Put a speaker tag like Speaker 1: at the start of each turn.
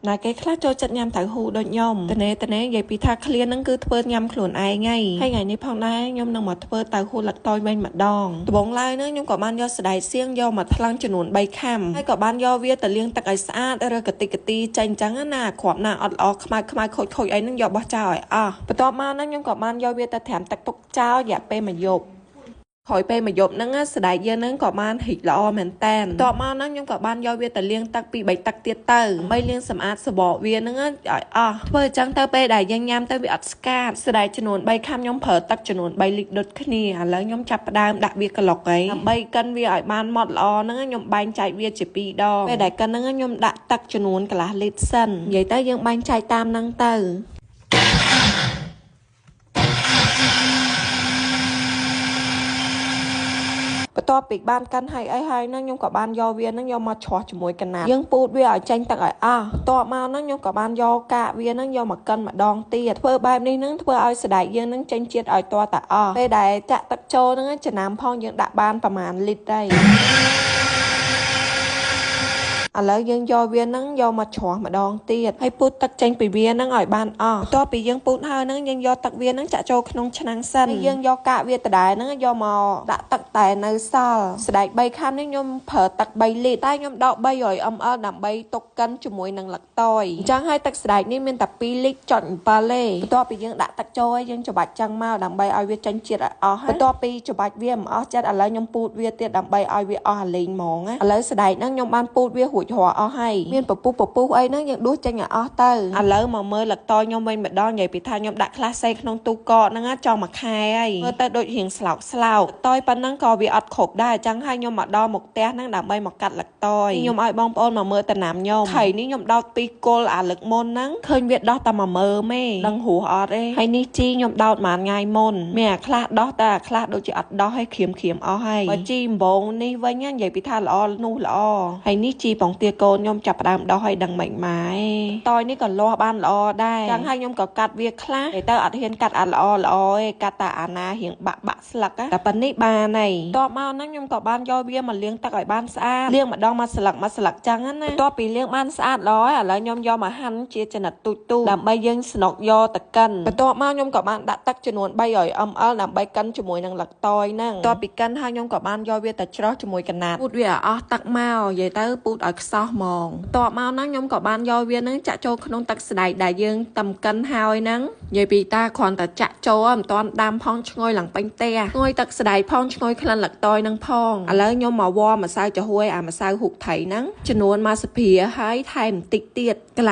Speaker 1: ណាគេខ្លះចូលចិត្តញ៉ាំតៅហ៊ូដូចខ្ញុំតនេតនេនិយាយពីថាឃ្លានហ្នឹងគឺធ្វើញ៉ាំខ្លួនឯងហើយហើយថ្ងៃនេះផងដែរខ្ញុំនឹងមកធ្វើតៅហ៊ូលឹកតយវិញម្ដងដំបូងឡើយហ្នឹងខ្ញុំក៏បានយកសណ្ដែកសៀងយកមកថ្លឹងចំនួន3ខាំហើយក៏បានយកវាទៅលាងទឹកឲ្យស្អាតឬកតិកទីចេញអញ្ចឹងណាគ្រាប់ណាអត់ល្អខ្មៅខ្មៅខូចខូចអីហ្នឹងយកបោះចោលឲ្យអស់បន្ទាប់មកហ្នឹងខ្ញុំក៏បានយកវាទៅត្រាំទឹកទុកចោលរយៈពេលមួយយប់ ក្រោយពេលមួយយប់ហ្នឹងណាសណ្ដែកយើងហ្នឹងក៏បានរីកល្អមែនតែនបន្ទាប់មកហ្នឹងខ្ញុំក៏បានយកវាទៅលាងទឹកពី3ទឹកទៀតទៅដើម្បីលាងសម្អាតសបកវាហ្នឹងណាឲ្យអស់ធ្វើអញ្ចឹងទៅពេលដែលយើងញ៉ាំទៅវាអត់ស្កាតសណ្ដែកចំនួន3ខាំខ្ញុំប្រើទឹកចំនួន3លីត្រដូចគ្នាឥឡូវខ្ញុំចាប់ផ្ដើមដាក់វាក្លុកហើយដើម្បីកិនវាឲ្យបានម៉ត់ល្អហ្នឹងណាខ្ញុំបែងចែកវាជា2ដងពេលដែលកិនហ្នឹងណាខ្ញុំដាក់ទឹកចំនួនកន្លះលីត្រសិននិយាយទៅយើងបែងចែកតាមហ្នឹងទៅ បន្ទាប់ពីបានកិនហើយអីហើយហ្នឹងខ្ញុំក៏បានយកវាហ្នឹងយកមកច្រោះជាមួយកណាត់យើងពូតវាឲ្យចេញទឹកឲ្យអស់បន្ទាប់មកហ្នឹងខ្ញុំក៏បានយកកាកវាហ្នឹងយកមកកិនម្ដងទៀតធ្វើបែបនេះហ្នឹងធ្វើឲ្យសណ្ដែកយើងហ្នឹងចេញជាតិឲ្យទាល់តែអស់ពេលដែលចាក់ទឹកចូលហ្នឹងចំណាំផងយើងដាក់បានប្រហែលលីត្រហើយឥឡូវយើងយកវាហ្នឹងយកមកច្រោះម្ដងទៀតហើយពូតទឹកចេញពីវាហ្នឹងឲ្យបានអស់បន្ទាប់ពីយើងពូតហើយហ្នឹងយើងយកទឹកវាហ្នឹងចាក់ចូលក្នុងឆ្នាំងសិនហើយយើងយកកាកវាដដែលហ្នឹងយកមកដាក់ទឹកតែនៅសល់សណ្ដែក3ខាំនេះខ្ញុំប្រើទឹក3លីត្រតែខ្ញុំដក300 ml ដើម្បីទុកកិនជាមួយនឹងលឹកតយអញ្ចឹងហើយទឹកសណ្ដែកនេះមានតែ2លីត្រចុច7ទេបន្ទាប់ពីយើងដាក់ទឹកចូលហើយយើងច្របាច់ចឹងមកដើម្បីឲ្យវាចេញជាតិឲ្យអស់បន្ទាប់ពីច្របាច់វាមិនអស់ចិត្តឥឡូវខ្ញុំពូតវាទៀតដើម្បីឲ្យវាអស់អាលេងហ្មងណាឥឡូវសណ្ដែកហ្នឹងខ្ញុំបានពូតវារួចរាល់អស់ហើយមានពពុះពពុះអីហ្នឹងយើងដួសចេញឲ្យអស់ទៅឥឡូវមកមើលលឹកតយខ្ញុំវិញម្ដងនិយាយពីថាខ្ញុំដាក់ខ្លះសេក្នុងទូកកហ្នឹងណាចង់មួយខែហើយមើលទៅដូចរៀងស្លោកស្លោកតយប៉ុណ្ណឹងក៏វាអត់គ្រប់ដែរអញ្ចឹងហើយខ្ញុំមកដល់មុខផ្ទះហ្នឹងដើម្បីមកកាត់លឹកតយខ្ញុំឲ្យបងប្អូនមកមើលតំណាំខ្ញុំខៃនេះខ្ញុំដោតពីរគល់អាលឹកមុនហ្នឹងឃើញវាដោះតែមួយមើមេដឹងរស់អត់ទេហើយនេះជីខ្ញុំដោតប្រហែលថ្ងៃមុនមានអាខ្លះដោះតែអាខ្លះដូចជាអត់ដោះហើយក្រៀមក្រៀមអស់ហើយបើជីដំបងនេះវិញណានិយាយពីថាល្អនោះល្អហើយនេះជីបងទាកូនខ្ញុំចាប់ផ្ដើមដោះឲ្យដឹងមិនម៉ែតយនេះក៏លាស់បានល្អដែរចឹងហើយខ្ញុំក៏កាត់វាខ្លះតែទៅអត់ហ៊ានកាត់អាល្អល្អទេកាត់តែអាណារៀងបាក់បាក់ស្លឹកតែប៉ុណ្នេះបានហើយតបមកហ្នឹងខ្ញុំក៏បានយកវាមកលាងទឹកឲ្យបានស្អាតលាងម្ដងមួយស្លឹកមួយស្លឹកចឹងណាបន្ទាប់ពីលាងបានស្អាតល្អហើយឥឡូវខ្ញុំយកមកហាន់ជាចំណិតទូចទូចដើម្បីយើងស្នុកយកទៅកិនបន្ទាប់មកខ្ញុំក៏បានដាក់ទឹកចំនួន300 ml ដើម្បីកិនជាមួយនឹងលឹកតយហ្នឹងបន្ទាប់ពីកិនហើយខ្ញុំក៏បានយកវាទៅច្រោះជាមួយកណាត់ពូតវាឲ្យអស់ទឹកមកនិយាយទៅពូតឲ្យខ្សោះហ្មងបន្ទាប់មកហ្នឹងខ្ញុំក៏បានយកវាហ្នឹងចាក់ចូលក្នុងទឹកសណ្ដែកដែលយើងតំកិនហើយហ្នឹងនិយាយពីតាគ្រាន់តែចាក់ចូលមិនតាន់ដាំផងឈ្ងុយឡើងពេញផ្ទះឈ្ងុយទឹកសណ្ដែកផងឈ្ងុយក្លិនលឹកតយហ្នឹងផងឥឡូវខ្ញុំមកវល់ម្សៅចំហួយអាម្សៅហ៊ូកថៃហ្នឹងចំនួនមួយស្លាបព្រាហើយថែមបន្តិចទៀតកន្លែង